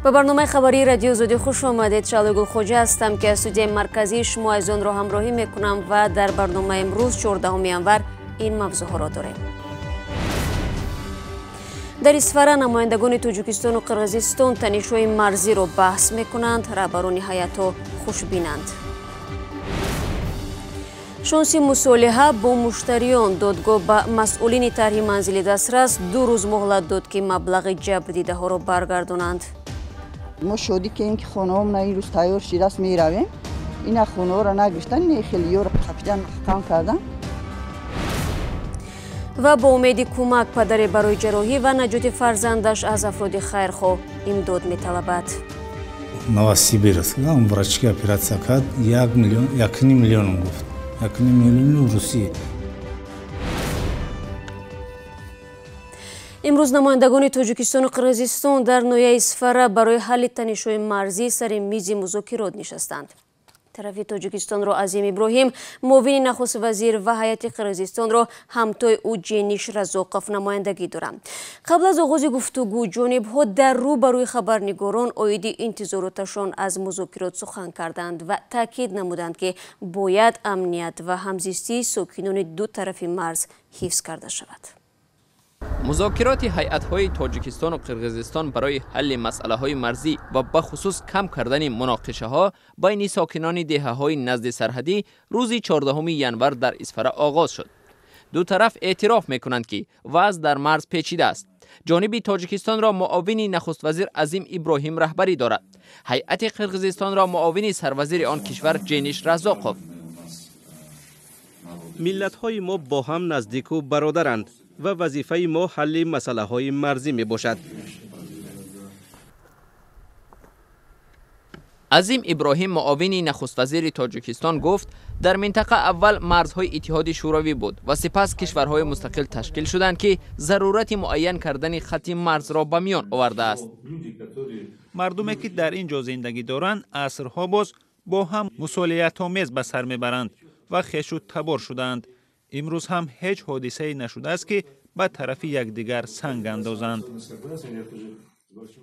Ба барномаи хабарии Радиои Озодӣ хуш омадед. Шаҳлои Гулхоҷа ҳастам, ки аз студияи марказии шумо азизонро ҳамроҳӣ мекунам ва дар барномаи имрӯз 14 январ ин мавзӯъҳоро дорем. Дар Исфара намояндагони Тоҷикистону Қирғизистон танишҳои марзиро баҳс мекунанд, раҳбарони ҳайатҳо хушбинанд. Шонси мусолиҳа бо муштариён. Додгоҳ ба масъулини тарҳи манзили дастрас 2 рӯз муҳлат дод, ки маблағи ҷабрдидаҳоро баргардонанд. Мо шодӣ кардем, ки хонаҳомона ин рӯз тайёр шидааст, меравем. Ина хонаҳоро нагирифтан, не хеле ёро қапидан маҳкам кардан. Ва бо умеди кӯмак падаре барои ҷарроҳӣ ва наҷоти фарзандаш аз афроди хайрхоҳ имдод металабад. Новосибирск, врачки операция кард, 1 миллион, 1,5 миллион гуфт. 1,5 миллион русӣ. Имрӯз намояндагони Тоҷикистону Қирғизистон дар ноҳияи Исфара барои ҳалли танишҳои марзӣ сари мизи музокирот нишастанд. Тарафи Тоҷикистонро Азим Иброҳим, муовини нахуст вазир ва ҳайати Қирғизистонро ҳамтои ӯ Ҷениш Разоқов намояндагӣ доранд. Қабл аз оғози гуфтугӯ ҷонибҳо дар рӯ ба рӯи хабарнигорон оиди интизороташон аз музокирот сухан карданд ва таъкид намуданд, ки бояд амният ва ҳамзистии сокинони ду тарафи марз ҳифз карда шавад. Музокироти ҳайатҳои Тоҷикистону Қирғизистон барои ҳалли масъалаҳои марзӣ ва бахусус кам кардани муноқишаҳо байни сокинони деҳаҳои назди сарҳадӣ рӯзи 14 январ дар Исфара оғоз шуд. Ду тараф эътироф мекунанд, ки вазъ дар марз печида аст. Ҷониби Тоҷикистонро муовини нахуствазир Азим Иброҳим раҳбарӣ дорад. Ҳайати Қирғизистонро муовини сарвазири он кишвар Ҷениш Разоқов. Миллатҳои мо бо ҳам наздику бародаранд ва вазифаи мо ҳалли масъалаҳои марзӣ мебошад. Азим Иброҳим, муовини нахуствазири Тоҷикистон, гуфт дар минтақа аввал марзҳои Иттиҳоди Шӯравӣ буд ва сипас кишварҳои мустақил ташкил шуданд, ки зарурати муайян кардани хатти марзро ба миён овардааст. Мардуме ки дар ин ҷо зиндагӣ доранд, асрҳо боз бо ҳам мусолиҳатомез ба сар мебаранд ва хешу табор шудаанд. Имрӯз ҳам ҳеҷ ҳодисае нашудааст, ки ба тарафи якдигар санг андозанд.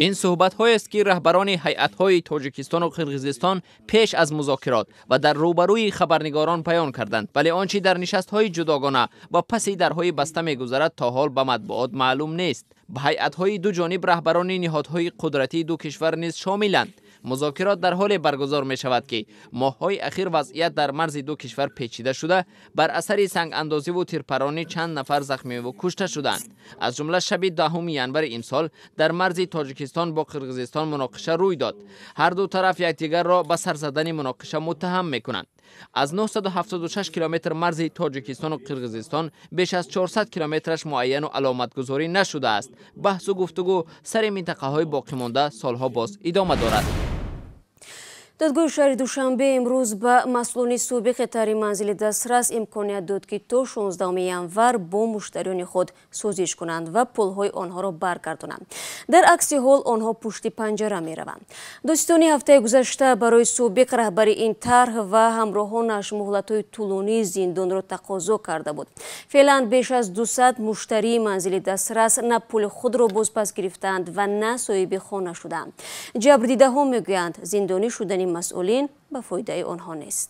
Ин суҳбатҳоест, ки раҳбарони ҳайатҳои Тоҷикистону Қирғизистон пеш аз музокирот ва дар рӯбарӯи хабарнигорон баён карданд, вале он чи дар нишастҳои ҷудогона ва паси дарҳои баста мегузарад то ҳол ба матбуот маълум нест. Ба ҳайатҳои ду ҷониб раҳбарони ниҳодҳои қудратии ду кишвар низ шомиланд. Музокирот дар ҳоле баргузор мешавад, ки моҳҳои ахир вазъият дар марзи ду кишвар печида шуда, бар асари сангандозиву тирпаронӣ чанд нафар захмиву кушта шуданд. Аз ҷумла шаби 10 январи имсол дар марзи Тоҷикистон бо Қирғизистон муноқиша рӯй дод. Ҳар ду тараф якдигарро ба сар задани муноқиша муттаҳам мекунанд. Аз 976 километр марзи Тоҷикистону Қирғизистон беш аз 400 километраш муайяну аломатгузорӣ нашудааст. Баҳсу гуфтугӯ сари минтақаҳои боқимонда солҳо боз идома дорад. Додгоҳи шаҳри Душанбе имрӯз ба масъулони собиқи тарҳи манзили дастрас имконият дод, ки то 16 январ бо муштариёни худ созиш кунанд ва пулҳои онҳоро баргардонанд. Дар акси ҳол онҳо пушти панҷара мераванд. Додситонии ҳафтаи гузашта барои собиқ раҳбари ин тарҳ ва ҳамроҳонаш муҳлатҳои тӯлонии зиндонро тақозо карда буд. Феълан беш аз 200 муштарии манзили дастрас на пули худро бозпас гирифтаанд ва на соҳиби хона шудаанд. Ҷабрдидаҳо мегӯянд, зиндонӣ шудани масъулин ба фоидаи онҳо нест.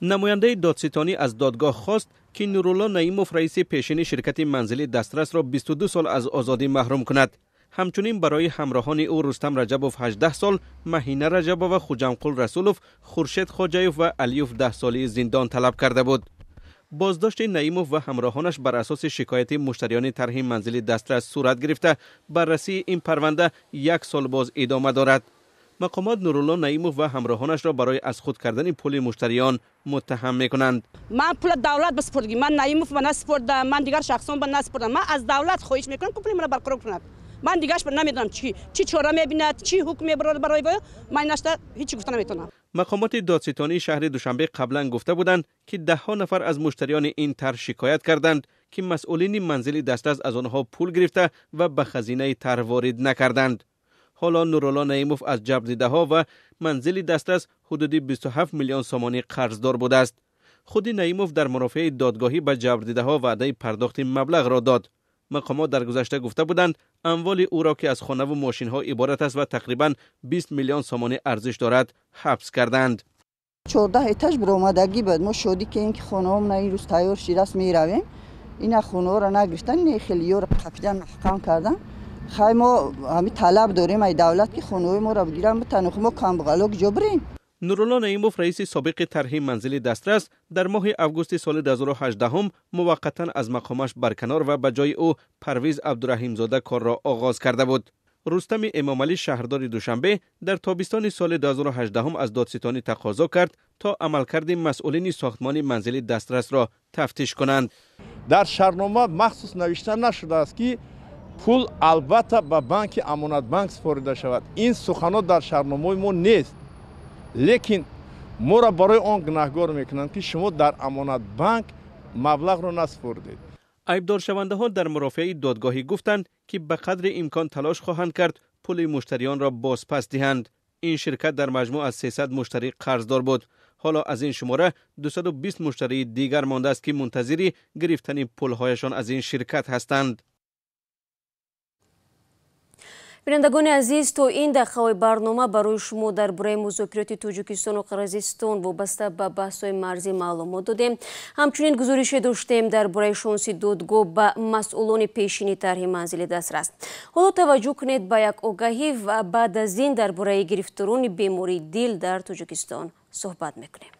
Намояндаи додситонӣ аз додгоҳ хост, ки Нурулло Наимов, раиси пешини ширкати манзили дастрасро 22 сол аз озодӣ маҳрум кунад. Ҳамчунин барои ҳамроҳони ӯ Рустам Раҷабов 18 сол, Маҳина Раҷабова, Хуҷамқул Расулов, Хуршед Хоҷаев ва Алиев 10 соли зиндон талаб карда буд. Боздошти Наимов ва ҳамроҳонаш бар асоси шикояти муштариёни тарҳи манзили дастрас сурат гирифта, баррасии ин парванда 1 сол боз идома дорад. Мақомот Нурулло Наимов ва ҳамроҳонашро барои аз худ кардани пули муштариён муттаҳам мекунанд. Ман пула давлат басупурдагӣ, ман Наимов ба насупурдам, ман дигар шахсон ба насупурдам. Ман аз давлат хоҳиш мекунам, ки пули маро барқарор кунад. Ман дигараш намедонам чӣ чора мебинад, чӣ ҳукм мебарад барои вай, ман нашта ҳеҷ гуфта наметавонам. Мақомоти додситонии шаҳри Душанбе қаблан гуфта буданд, ки даҳҳо нафар аз муштариёни ин тарҳ шикоят карданд, ки масъулини манзили дастрас аз онҳо пул гирифта ва ба хазинаи тарҳ ворид накарданд. Ҳоло Нурулло Наимов аз ҷабрдидаҳо ва манзили дастрас ҳудуди 27 миллион сомонӣ қарздор будааст. Худи Наимов дар мурофиаи додгоҳӣ ба ҷабрдидаҳо ваъдаи пардохти маблағро дод. Мақомот дар гузашта гуфта буданд, амволи ӯро, ки аз хонаву мошинҳо иборат аст ва тақрибан 20 миллион сомонӣ арзиш дорад, ҳабс карданд. 14 этаж биромадагӣ буд. Мо шодӣ кардем, ки хонаҳомона ин рӯз тайёр шидааст, меравем. Ина хонаҳоро нагирифтан, не хеле ёро қапидан, маҳкам кардан. Хай, мо ҳами талаб дорем ай давлат, ки хонаҳои моро бигиран, битанохи мо камбағало куҷо бирем? Нурулло Наимов, раиси собиқи тарҳи манзили дастрас, дар моҳи августи соли 2018 муваққатан аз мақомаш барканор ва ба ҷои ӯ Парвиз Абдураҳимзода корро оғоз карда буд. Рустами Эмомалӣ, шаҳрдори Душанбе, дар тобистони соли 2018 аз додситонӣ тақозо кард, то амалкарди масъулини сохтмони манзили дастрасро тафтиш кунанд. Дар шартнома махсус навишта нашудааст, ки пул албатта ба банки Амонатбанк супорида шавад. Ин суханот дар шартномаи мо нест, лекин моро барои он гунаҳгор мекунанд, ки шумо дар Амонатбанк маблағро насупоридед. Айбдоршавандаҳо дар мурофиаи додгоҳӣ гуфтанд, ки ба қадри имкон талош хоҳанд кард, пули муштариёнро бозпас диҳанд. Ин ширкат дар маҷмӯъ аз 300 муштарӣ қарздор буд. Ҳоло аз ин шумора 220 муштарии дигар мондааст, ки мунтазири гирифтани пулҳояшон аз ин ширкат ҳастанд. Бинандагони азиз, то ин дақиқаҳои барнома барои шумо дар бораи музокироти Тоҷикистону Қирғизистон вобаста ба баҳсҳои марзӣ маълумот додем. Ҳамчунин гузорише доштем дар бораи шонси додгоҳ ба масъулони пешини тарҳи манзили дастрас. Ҳоло таваҷҷӯҳ кунед ба як огаҳӣ ва баъд аз ин дар бораи гирифторони бемории дил дар Тоҷикистон суҳбат мекунем.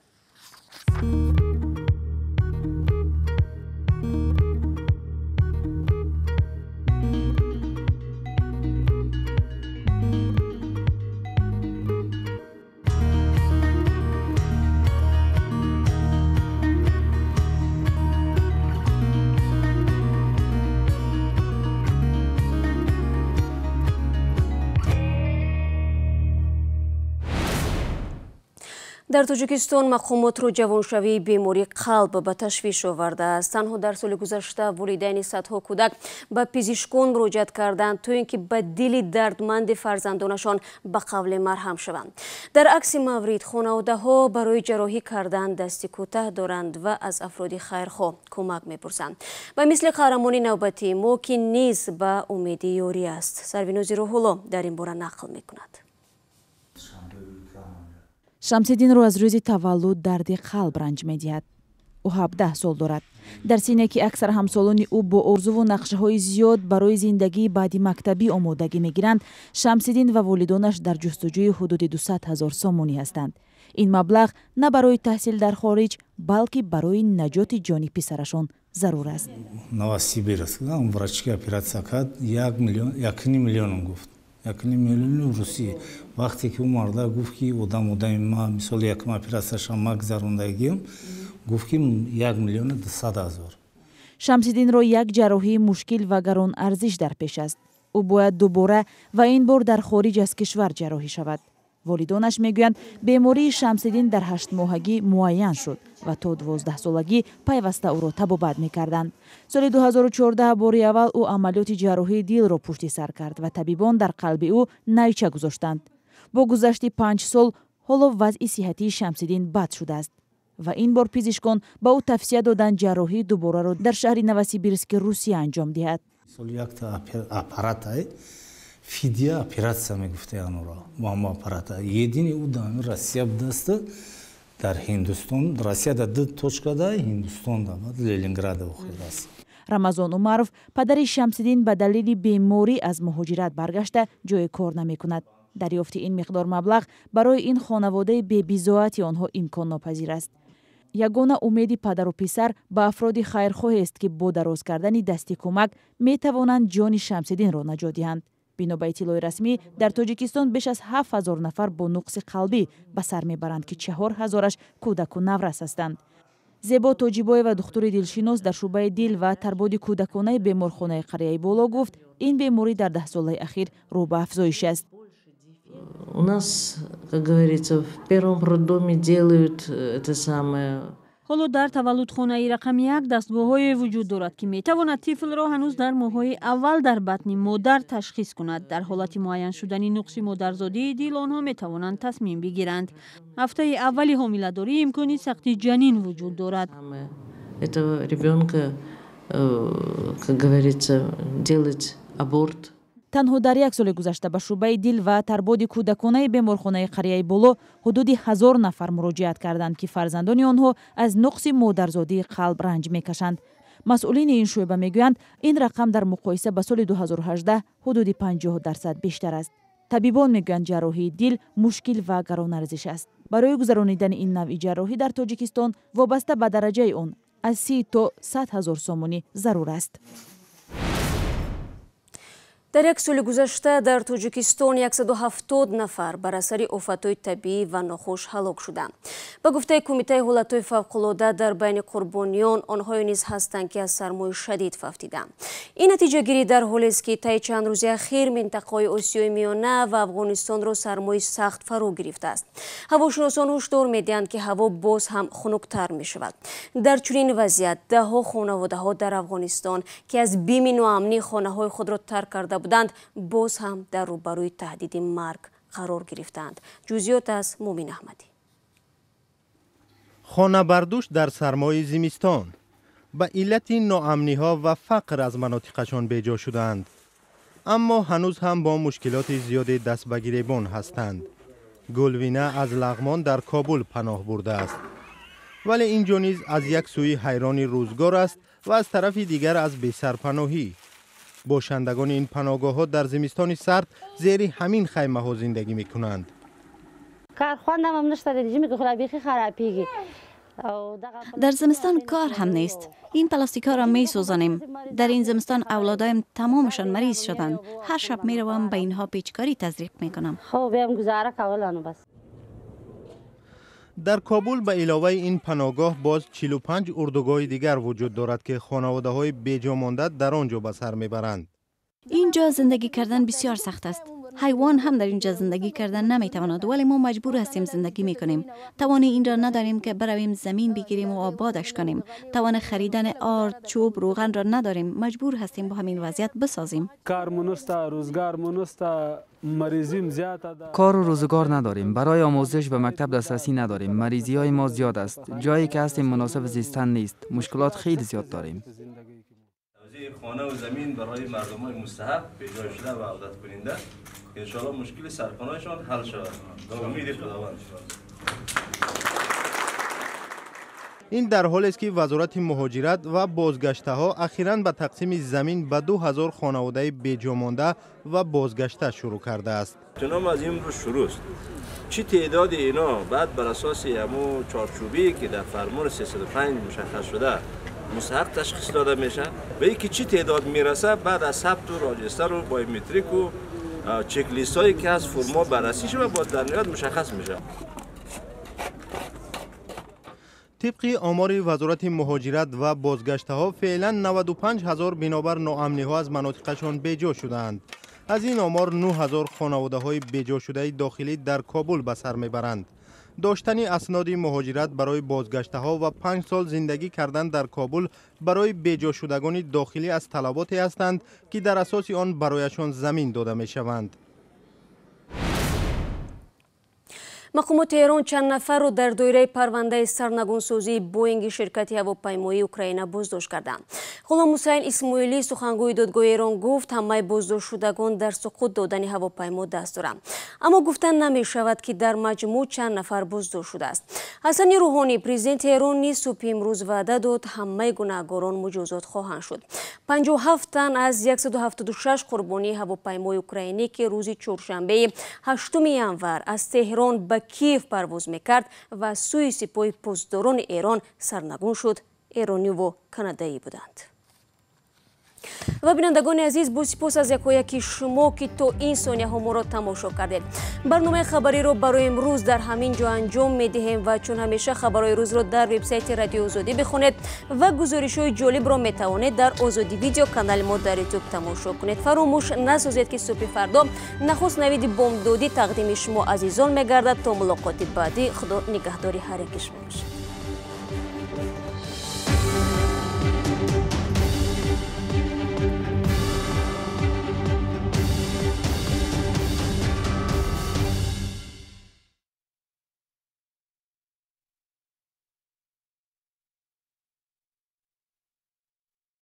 Дар Тоҷикистон мақомотро ҷавоншавии бемории қалб ба ташвиш овардааст. Танҳо дар соли гузашта волидайни садҳо кӯдак ба пизишкон муроҷиат карданд, то ин ки ба дили дардманди фарзандонашон ба қавле марҳам шаванд. Дар акси маврид хонаводаҳо барои ҷарроҳӣ кардан дасти кӯтаҳ доранд ва аз афроди хайрхоҳ кӯмак мепурсанд. Ба мисли қаҳрамони навбатии мо, ки низ ба умеди ёрӣ аст. Сарвинози Рӯҳулло дар ин бора нақл мекунад. Шамсиддинро аз рӯзи таваллуд дарди қалб ранҷ медиҳад. Ӯ 17 сол дорад. Дар синне ки аксар ҳамсолони ӯ бо орзуву нақшаҳои зиёд барои зиндагии баъди мактабӣ омодагӣ мегиранд, Шамсиддин ва волидонаш дар ҷустуҷӯи ҳудуди 200 ҳазор сомонӣ ҳастанд. Ин маблағ на барои таҳсил дар хориҷ, балки барои наҷоти ҷони писарашон зарур аст. Новосибирск врачки операция кард, 1 миллион, 1,5 миллионам гуфт, 1,5 миллиони русӣ. Вақте ки ӯ марда гуфт, ки одам одами ма, мисоли, якум оператсияша ма гузарондагиам, гуфт, ки 1 200 000. Шамсиддинро як ҷарроҳии мушкил ва гаронарзиш дар пеш аст. Ӯ бояд дубора ва ин бор дар хориҷ аз кишвар ҷарроҳӣ шавад. Волидонаш мегӯянд, бемории Шамсиддин дар ҳаштмоҳагӣ муайян шуд ва то 12-солагӣ пайваста ӯро табобат мекарданд. Соли 2014 бори аввал ӯ амалиёти ҷарроҳии дилро пушти сар кард ва табибон дар қалби ӯ найча гузоштанд. Бо гузашти 5 сол ҳоло вазъи сиҳатии Шамсиддин бад шудааст ва ин бор пизишкон ба ӯ тавсия доданд, ҷарроҳии дубораро дар шаҳри Новосибирски Русия анҷом диҳад. Соли якта аппарата, фидия оператсия мегуфта, анора ҳамо аппарата едини ӯ дар Россия будаст, дар Ҳиндустон, Россия да ду точка да, Ҳиндустон да, баъд Ленинграда охир аст. Рамазон Умаров, падари Шамсиддин, ба далели беморӣ аз муҳоҷират баргашта, ҷои кор намекунад. Дарёфти ин миқдор маблағ барои ин хонаводаи бебизоати онҳо имконнопазир аст. Ягона умеди падару писар ба афроди хайрхоҳест, ки бо дароз кардани дасти кӯмак метавонанд ҷони Шамсиддинро наҷот диҳанд. Бино ба иттилои расмӣ, дар Тоҷикистон беш аз 7000 нафар бо нуқси қалбӣ ба сар мебаранд, ки 4000-аш кӯдаку наврас ҳастанд. Зебо Тоҷибоева, духтури дилшинос дар шӯъбаи дил ва тарбоди кӯдаконаи беморхонаи қарияи Боло, гуфт, ин беморӣ дар даҳсолаи ахир рӯ ба афзоиш аст. У нас, как говорится, в первом роддоме делают это самое. Ҳоло дар таваллудхонаи рақами як дастгоҳҳое вуҷуд дорад, ки метавонад тифлро ҳанӯз дар моҳҳои аввал дар батни модар ташхис кунад. Дар ҳолати муайян шудани нуқси модарзодии дил онҳо метавонанд тасмим бигиранд. Ҳафтаи аввали ҳомиладорӣ имкони сахти ҷанин вуҷуд дорад. Этого ребенка как говорится, делать аборт. Танҳо дар як соли гузашта ба шӯъбаи дил ва тарбоди кӯдаконаи беморхонаи қарияи Боло ҳудуди 1000 нафар муроҷиат карданд, ки фарзандони онҳо аз нуқси модарзодии қалб ранҷ мекашанд. Масъулини ин шӯъба мегӯянд, ин рақам дар муқоиса ба соли 2018 ҳудуди 50% бештар аст. Табибон мегӯянд, ҷарроҳии дил мушкил ва гаронарзиш аст. Барои гузаронидани ин навъи ҷарроҳӣ дар Тоҷикистон вобаста ба дараҷаи он аз 30 то 100 ҳазор сомонӣ зарур аст. Дар як соли гузашта дар Тоҷикистон 170 нафар бар асари офатҳои табиӣ ва нохуш ҳалок шуданд. Ба гуфтаи Кумитаи ҳолатҳои фавқулода, дар байни қурбониён онҳое низ ҳастанд, ки аз сармои шадид фавтиданд. Ин натиҷагирӣ дар ҳолест, ки таи чанд рӯзи ахир минтақаҳои Осиёи Миёна ва Афғонистонро сармои сахт фаро гирифтааст. Ҳавошиносон ҳушдор медиҳанд, ки ҳаво боз ҳам хунуктар мешавад. Дар чунин вазъият даҳҳо хонаводаҳо дар Афғонистон, ки аз бими ноамнӣ хонаҳои худро тарк карда буданд, боз ҳам дар рӯбарӯи таҳдиди марг қарор гирифтаанд. Ҷузъиёт аз Мумин Аҳмадӣ. Хонабардӯш дар сармои зимистон ба иллати ноамниҳо ва фақр аз манотиқашон беҷо шудаанд, аммо ҳанӯз ҳам бо мушкилоти зиёде даст ба гиребон ҳастанд. Гулвина аз Лағмон дар Кобул паноҳ бурдааст, вале ин ҷо низ аз як сӯи ҳайрони рӯзгор аст ва аз тарафи дигар аз бесарпаноҳӣ. Бошандагони ин паноҳгоҳҳо дар зимистони сард зери ҳамин хаймаҳо зиндагӣ мекунанд. Дар зимистон кор ҳам нест. Ин пластикҳоро месӯзонем. Дар ин зимистон авлодоям тамомашон мариз шуданд. Ҳар шаб меравам ба инҳо печкорӣ тазриқ мекунам. Дар Кобул ба иловаи ин паноҳгоҳ боз 45 урдугоҳи дигар вуҷуд дорад, ки хонаводаҳои беҷо монда дар он ҷо ба сар мебаранд. Ин ҷо зиндагӣ кардан бисёр сахт аст. Ҳайвон ҳам дар ин ҷо зиндагӣ кардан наметавонад, вале мо маҷбур ҳастем, зиндагӣ мекунем. Тавони инро надорем, ки баравем замин бигирем ва ободаш кунем. Тавони харидани орд, чӯб, рӯғанро надорем. Маҷбур ҳастем бо ҳамин вазъият бисозем. Кору рӯзгор надорем, барои омӯзиш ба мактаб дастрасӣ надорем, маризиҳои мо зиёд аст. Ҷое ки ҳастем муносиб зистан нест, мушкилот хеле зиёд дорем. خانه و زمین برای مردمای مستحق پیدا شده و عودت کننده که انشاءالله مشکل سرپناهشان حل شود. به امید خداوند. Ин дар ҳолест, ки Вазорати муҳоҷират ва бозгаштаҳо ахиран ба тақсими замин ба 2000 хонаводаи беҷомонда ва бозгашта шурӯъ кардааст. Ном аз имрӯз шурӯъст. Чӣ теъдоди ино баъд бар асоси ҳамун чорчӯбие ки дар фармони 305 мушаххас шуда мустаҳақ ташхис дода мешавад ва ин ки чӣ теъдод мерасад, баъд аз сабту роҷистару биометрику чеклистҳое ки аз формҳо баррасӣ шавад, боз дар ниҳоят мушаххас мешавад. Тибқи омори Вазорати муҳоҷират ва бозгаштаҳо, феълан 95 ҳазор бинобар ноамниҳо аз манотиқашон беҷо шудаанд. Аз ин омор 9 ҳазор хонаводаҳои беҷошудаи дохилӣ дар Кобул ба сар мебаранд. Доштани асноди муҳоҷират барои бозгаштаҳо ва 5 сол зиндагӣ кардан дар Кобул барои беҷошудагони дохилӣ аз талаботе ҳастанд, ки дар асоси он барояшон замин дода мешаванд. Мақомоти Эрон чанд нафарро дар доираи парвандаи сарнагунсозии Боинги ширкати ҳавопаймоии Украина боздошт карданд. Ғуломҳусайн Исмоилӣ, сухангӯи додгоҳи Эрон, гуфт, ҳамаи боздоштшудагон дар суқут додани ҳавопаймо даст доранд. Аммо гуфта намешавад, ки дар маҷмӯъ чанд нафар боздошт шудааст. Ҳасани Рӯҳонӣ, президенти Эрон, низ субҳи имрӯз ваъда дод, ҳамаи гунаҳгорон муҷозот хоҳанд шуд. 57 тан аз 176 қурбонии ҳавопаймои украинӣ, ки рӯзи чоршанбеи 8 январ аз Теҳрон ба Киев парвоз мекард ва сӯи сипоҳи посдорони Эрон сарнагун шуд, эрониву канадаӣ буданд. Ва бинандагони азиз, бо сипос аз якояки шумо, ки то ин сонияҳо моро тамошо кардед. Барномаи хабариро барои имрӯз дар ҳамин ҷо анҷом медиҳем ва чун ҳамеша хабарҳои рӯзро дар вебсайти Радиои Озодӣ бихонед ва гузоришҳои ҷолибро метавонед дар Озодӣ видео канали мо дар Ютуб тамошо кунед. Фаромӯш насозед, ки субҳи фардо нахуст навиди бомдодӣ тақдими шумо азизон мегардад. То мулоқоти баъдӣ, Худо нигаҳдори ҳар яки шумо бошад.